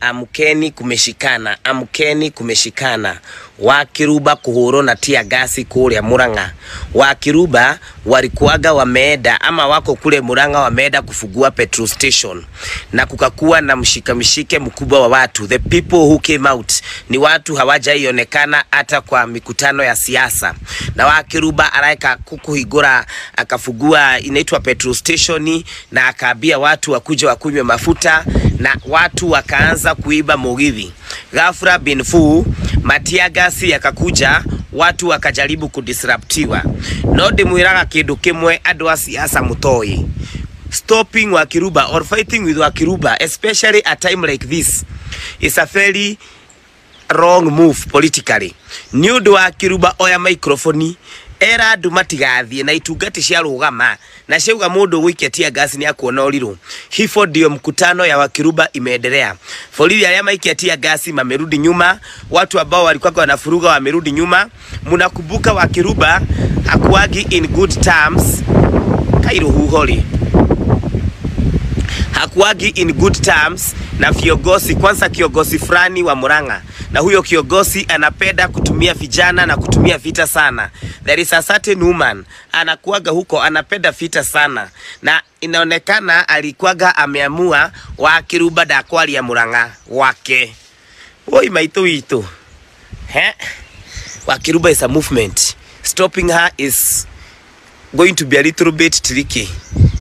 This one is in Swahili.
Amkeni kumeshikana, amkeni kumeshikana. Wakiruba kuhurwo na tear gas kuria Murang'a. Wakiruba walikuwaga wameenda ama wako kule Murang'a, wameenda kufungua petrol station na kukakuwa na mshika mshike mkubwa wa watu. The people who came out ni watu hawajaionekana hata kwa mikutano ya siasa, na Wakiruba araeka kukuhigura akafungua inaitwa petrol station na akaambia watu wakuja wakunywe mafuta na watu wakaanza kuiba mugithi. Ghafla bin fu matear gas yakakuja, watu wakajaribu kudisruptiwa. No ndimwiraga kindu kimwe andu a siasa mutoi stopping Wakiruba or fighting with Wakiruba, especially a time like this, is a very wrong move politically. Nĩ ũndũ wa Kiruba oya microphone era andũ matigathiĩ na itungati cia rũgama na ciauga mũndũ ũgũikia tear gas nĩ akuona ũrirũ. Hivyo ndio mkutano ya Wakiruba imeendelea. Borithi arĩa maikia tear gas mamerudi nyuma, watu ambao walikuwa wanafuruga wamerudi nyuma. Mnakumbuka Wakiruba hakuwagi in good terms kairuhuho rĩ hakuwagi in good terms na viongozi, kwanza kiongozi fulani wa Murang'a, na huyo kiongozi anapenda kutumia vijana na kutumia vita sana. There is a certain woman anakuaga huko anapenda vita sana, na inaonekana alikuwaga ameamua Wakiruba ndakwaria Murang'a wake. Woi maitũ witũ he Wakiruba is a movement. Stopping her is going to be a little bit tricky.